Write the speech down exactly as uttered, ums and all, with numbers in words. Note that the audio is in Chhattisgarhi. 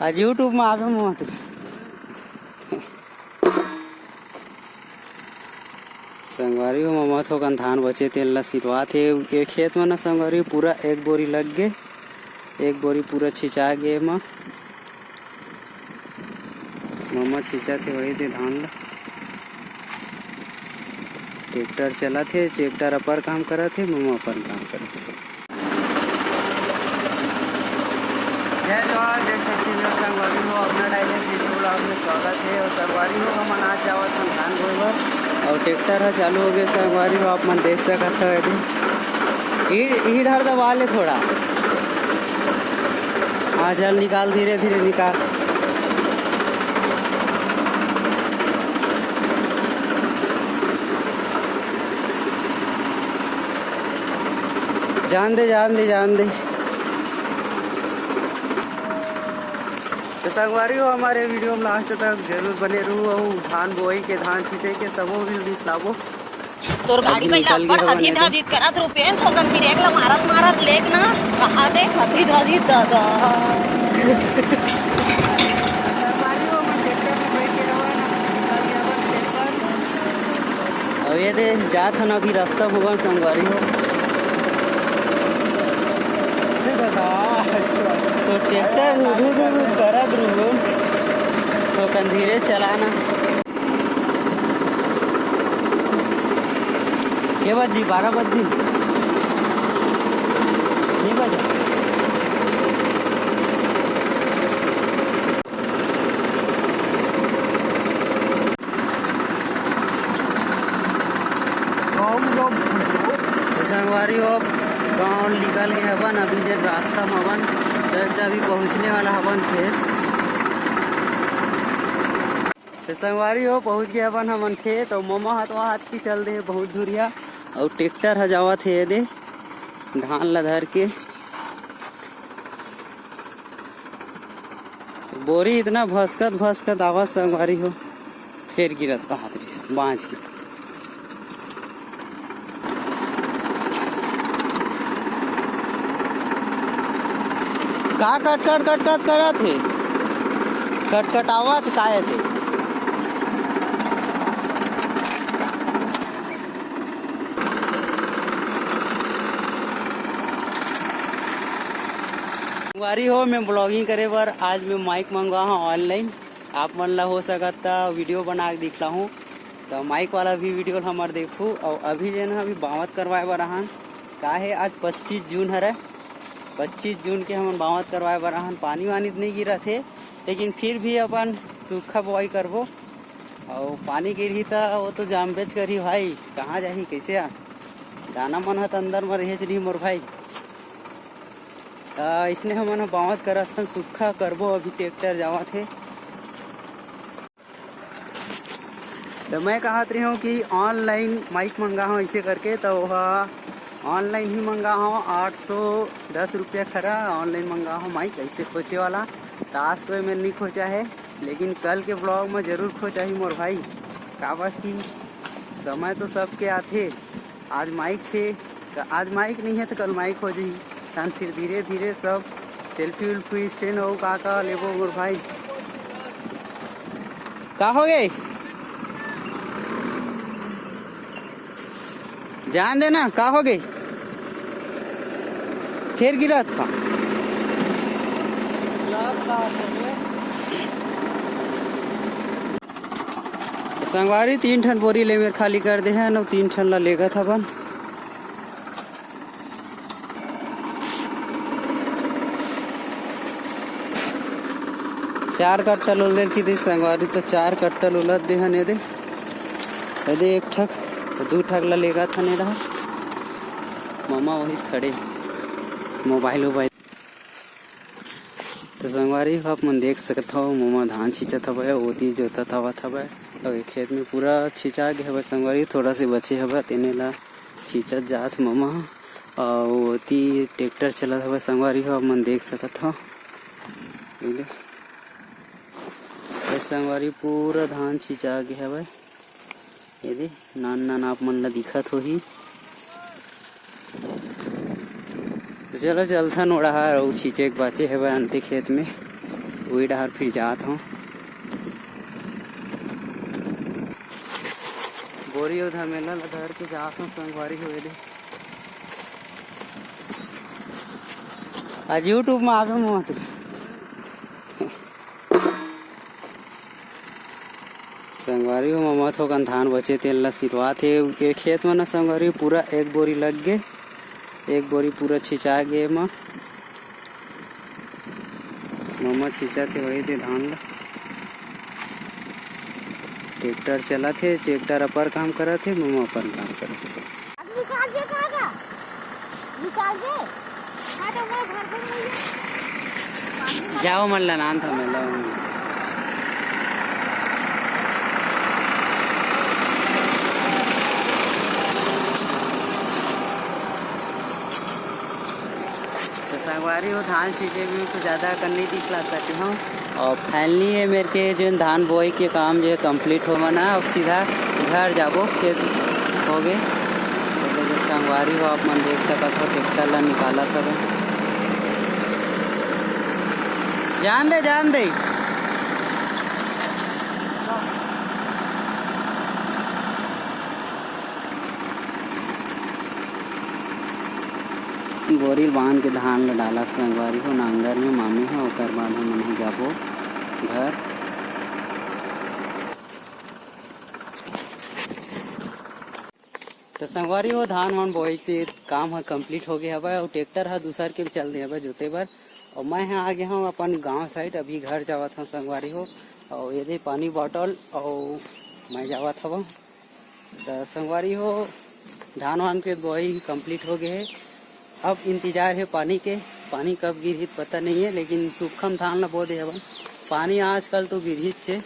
आज YouTube में आवे मत। संगवारी हो, ममा थोकन धान बचे तेन ला सिरवात हे। ये खेत में ना संगवारी हो, पूरा एक बोरी लग गे, एक बोरी पूरा छिंचा गे एमा। ममा छिंचत हे वही दे धान ला। ट्रैक्टर चलत हे, ट्रैक्टर अपन काम करत हे, ममा अपन काम करत हे। जय जोहार, जय छत्तीसगढ़ संगवारी हो, अपना डायरेक्ट वीडियो ब्लॉग में स्वागत हे। और संगवारी हो, हमन आज जावत हन धान बोए बर, और ट्रैक्टर ह चालू हो गए संगवारी हो, आप मन देख सकत हो। यदि ई, ई डहर दबा ले थोड़ा। हाँ, चल निकाल, धीरे धीरे निकाल। जान दे, जान दे, जान दे। तो संगवारी हो, हमारे वीडियो में लास्ट तक जरूर बने रहू। अउ धान बोई के, धान छिंचे के सबो भी दिखलाबो। तोर गाड़ी अभी में निकल अब्बड़ गे हवन हदीद एदे। हदीद करत रुपेन, तो कन ब्रेक ला मारत मारत लेक ना, कहा दे हदीद हदीद दादा। अउ ये दे जात हन अभी रास्ता भवन संगवारी हो। तो ट्रैक्टर हुदू हुदू करत रहू, तो कन धीरे चलाना। के बजी? बारह बजी। नहीं बजा। तो संगवारी हो, गाँव निकल गए हवन, अभी जे रास्ता में हवन, जस्ट अभी पहुँचने वाला हवन खेत। तो संगवारी हो, पहुँच गए हवन हमन खेत, और ममा हाथ वहाँ हाथ की चल दे बहुत धुरिया, और ट्रैक्टर ह जावत हे ये दे धान ला धर के। बोरी इतना भसकत भसकत आवत संगवारी हो, फेर गिरत कहत रहिस बाँच के। का कटकट कटकट करत हे? कटकटावत काय ते? संगवारी हो, मैं ब्लॉगिंग करे बर आज मैं माइक मंगवा हूँ ऑनलाइन। आप मन ला हो सकत त वीडियो बना के दिखला हूँ। तो माइक वाला भी वीडियो हमर देखू। और अभी जेन ह अभी बावत करवाए बर आहन, का हे आज पच्चीस जून हरे, पच्चीस जून के हमन बावत करवाए बर आहन। पानी वानी तो नहीं गिरत हे, लेकिन फिर भी अपन सूखा बोआई करबो। और पानी गिरही त वो तो जामबेच करही भाई, कहाँ जाही, कैसे आ? दाना मन ह त अंदर में रहेच रही मोर भाई। त इसने हमन ह बावत करत हन, सूखा करबो, अभी ट्रैक्टर जावत हे। तो मैं कहत रही हूँ कि ऑनलाइन माइक मंगा हूँ ऐसे करके, तो वह ऑनलाइन ही मंगा हूँ, आठ सौ दस रुपया खरा ऑनलाइन मंगा हूँ माइक ऐसे खोचे वाला। तो आज तो मैं नहीं खोचा है, लेकिन कल के ब्लॉग में जरूर खोचा ही मोर भाई, काबर कि समय तो सबके आथे। आज माइक हे, त आज माइक नहीं है तो कल माइक हो जाही। तहन फिर धीरे धीरे सब सेल्फी उल्फी स्टैंड हो का का लेबो मोर भाई। का हो गए? जान देना, का हो गए? फिर गिरत का? संगवारी तीन ठन बोरी ले मेर खाली कर दे हन, अउ तीन ठन ला लेगत हवन। चार कट्टा लोल देर की दे संगवारी, तो चार कट्टा लोलत दे हन एदे। एदे एक ठक, तो दू ठक ला लेगत हन एदे। ममा वही खड़े, मोबाइल वोबाइल। तो संगवारी हो, आप मन देख सकत हव, ममा धान छींचत हवय, ओती जोतत आवत हवय, अउ ये खेत में पूरा छिंचा गे हवय संगवारी, थोड़ा से बचे हवय, तेने ला छींचत जात ममा ह। अउ ओती ट्रैक्टर चलत हवय संगवारी हो, आप मन देख सकत हव। ये दे, ये संगवारी पूरा धान छिंचा गे हवय। ये दे, नान नान आप मन ला दिखत होही। तो चलो चलथन ओड़हा, अउ छींचे के बाचे हवय अंते खेत में। वही डहर फिर जात हूँ। बोरी अउ धमेला ला धर के जात हूँ संगवारी हो। एदे आज YouTube में आवे मत। संगवारी हो, ममा थोकन धान बचे तेन ला सिरवात हे। ये खेत में ना संगवारी हो, पूरा एक बोरी लग गे, एक बोरी पूरा छिंचा गे एमा। ममा छिंचत हे वही दे धान ला। ट्रैक्टर चलत हे, ट्रैक्टर अपन काम करत हे, ममा अपन काम करत हे। निकाल दे, कहाँ का? निकाल दे। हाँ, तो मैं घर पे नहीं हूँ। जाओ मन ला नान था मैं ला। तो संगवारी हो, धान सींचे में तो ज़्यादा कन्नी दिखला सकते हो। और finally ये मेरे के जो धान बोई के काम जो है complete हो मना, अब सीधा घर जाबो, खेत हो गए। तो जो संगवारी हो, आप मन देख सकत हो, ट्रैक्टर ला निकालत हवे। जान दे, जान दे। बोरी ल बांध के धान ल डाला संगवारी हो नांगर में मामी हो, ओकर बाद हमन ह जाबो घर। तो संगवारी हो, धान वान बोई के काम ह complete हो गए हवय, अउ ट्रैक्टर ह दूसर के चल दे हवय जोते बर। अउ मैं ह आ गया हूँ अपन गांव side, अभी घर जावत हूँ संगवारी हो। अउ ये दे पानी bottle, अउ मैं जावत हवं। त संगवारी हो, धान वान के बोई complete हो गए हे। अब इंतजार हे पानी के, पानी कब गिरही त पता नहीं है, लेकिन सूखम धान ला बो दे हवन। पानी आजकल तो गिरहीच हे,